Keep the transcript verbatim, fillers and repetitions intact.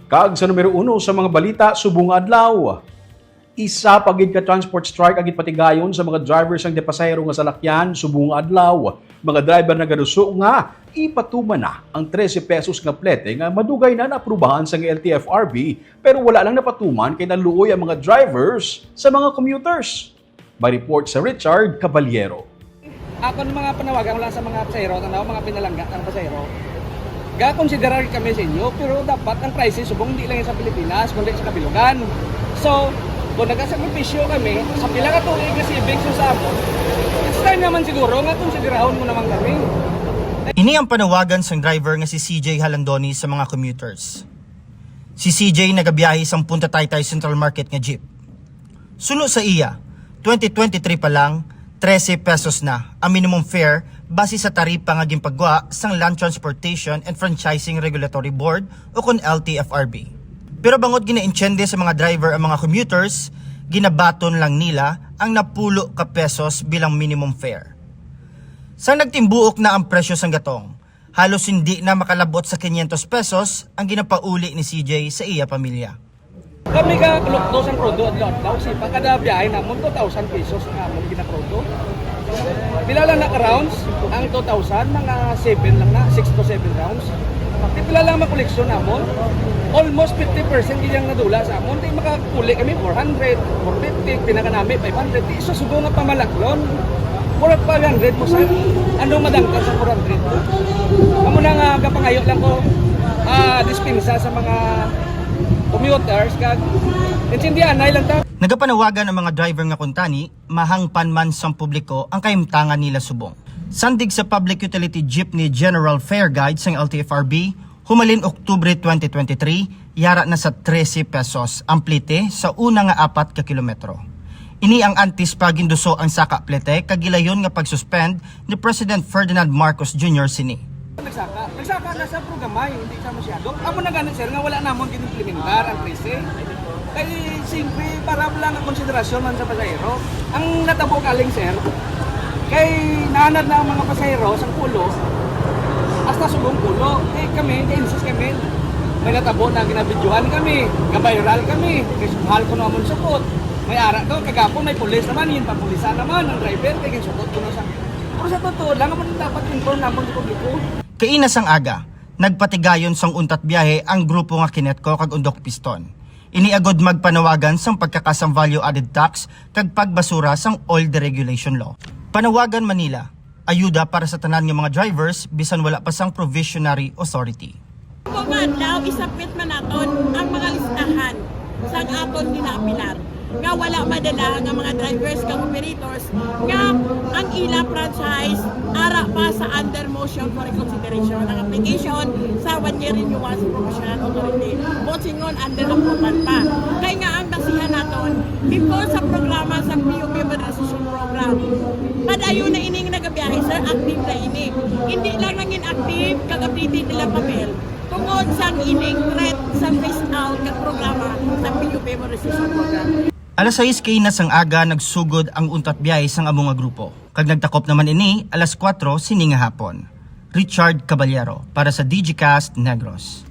Kag sa numero uno sa mga balita subong nga adlaw, isa pa gid ka transport strike ang ginpatigayon sa mga driver sang depasahero nga salakyan subong nga adlaw. Mga driver nagaduso nga ipatuman na ang trese pesos nga plete nga madugay na naaprubahan sang L T F R B, pero wala lang napatuman kay naluoy ang mga drivers sa mga commuters. May report sa Richard Caballero. Akon mga panawagan lang sa mga pasahero, tanaw, mga pinalangga ng pasahero. Ga-considerar kami sa inyo, pero dapat ang crisis subong di lang sa Pilipinas, kundi sa kabilugan. So, kung nagasakripisyo kami, sa pila ka tuig nga savings sa amon, it's time naman siguro nga konsiderahon mo naman kami. Ini ang panawagan sang driver nga si C J Halandoni sa mga commuters. Si C J nagabiyahe sang Punta Taytay Central Market nga jeep. Suno sa iya, twenty twenty-three pa lang, trese pesos na ang minimum fare base sa taripa nga ginpagwa sang Land Transportation and Franchising Regulatory Board o kon L T F R B. Pero bangod ginaintiende sa mga driver ang mga commuters, ginabaton lang nila ang napulo ka pesos bilang minimum fare. Sang nagtimbuok na ang presyo sang gatong, halos hindi na makalabot sa quinientos pesos ang ginapauli ni C J sa iya pamilya. Kami ka Kalukdo sang Crudo adlaw-adlaw, sipa kada biyahe namon two thousand pesos ang amon ginakrudo. Pila lang na ka rounds ang two thousand, mga seven lang na, six to seven rounds. Di pila lang makoleksyon namon? Almost fifty percent gid ang nadula sa amon. Di makakuli kami four hundred, four fifty, pinakanami five hundred. Di sa sugo nga pamalaklon. Four, five hundred mo sa ano madangkal sa four hundred? Amo na nga gapangayo lang ko, ah, dispensa sa mga commuters kag intindihan na lang ta. Nagapanawagan ang mga driver nga kuntani mahangpan man sang publiko ang kahimtangan nila subong. Sandig sa Public Utility Jeepney General Fare Guide sang L T F R B, humalin Oktubre twenty twenty-three, yara na sa trese pesos ang plete sa una nga apat ka kilometro. Ini ang antes pa ginduso ang saka plete kag gilayon nga pag-suspend ni President Ferdinand Marcos Junior sini. Nagsaka, nagsaka na sa pero gamay, hindi sa masyado. Amo na gani, sir, nga wala namon ginimplementar ang trese. Kay siyempre, para lang ang konsiderasyon man sa pasahero. Ang natabo kaling, sir, kay naanad na ang mga pasahero sa Pulo, hasta subong Pulo. Kay kami, kay insist kami, may natabo na ginabidyohan kami, ga-viral kami, kay suhal ko na amon sukot. May ara to, kagapon may pulis naman, yun pa pulisan naman, ang driver, kay ginsukot ko na sa. Pero sa totoo lang, naman dapat inform namon sa publiko. Kaina sang aga, nagpatigayon sang untat biyahe ang grupo nga Kinetco kag Undok Piston. Ini agud magpanawagan sang pagkakas sang value-added tax kag pagbasura sang oil deregulation law. Panawagan man nila, ayuda para sa tanan nga mga drivers bisan wala pa sang provisionary authority. Kung adlaw, isubmit man naton ang mga listahan sang aton ginaapilar nga wala madala nga mga drivers kag operators nga ang ila franchise ara pa sa under motion for reconsideration ang application sa one year renewal sa professional authority. Buot singon, under approval pa. Kay nga ang basihan naton, before sa programa sa P U P Modernization Program, padayon na ining nagabiyahe, sir, active na ini. Hindi lang nangin active, kag updated nila papel. Tungod sang ining threat sa phase out kag programa sa P U P Modernization Program. Alas sais kaina sang aga nagsugod ang untat biyahe sang amo nga grupo, kag nagtakop naman ini alas kuwatro sini nga hapon. Richard Caballero para sa Digicast Negros.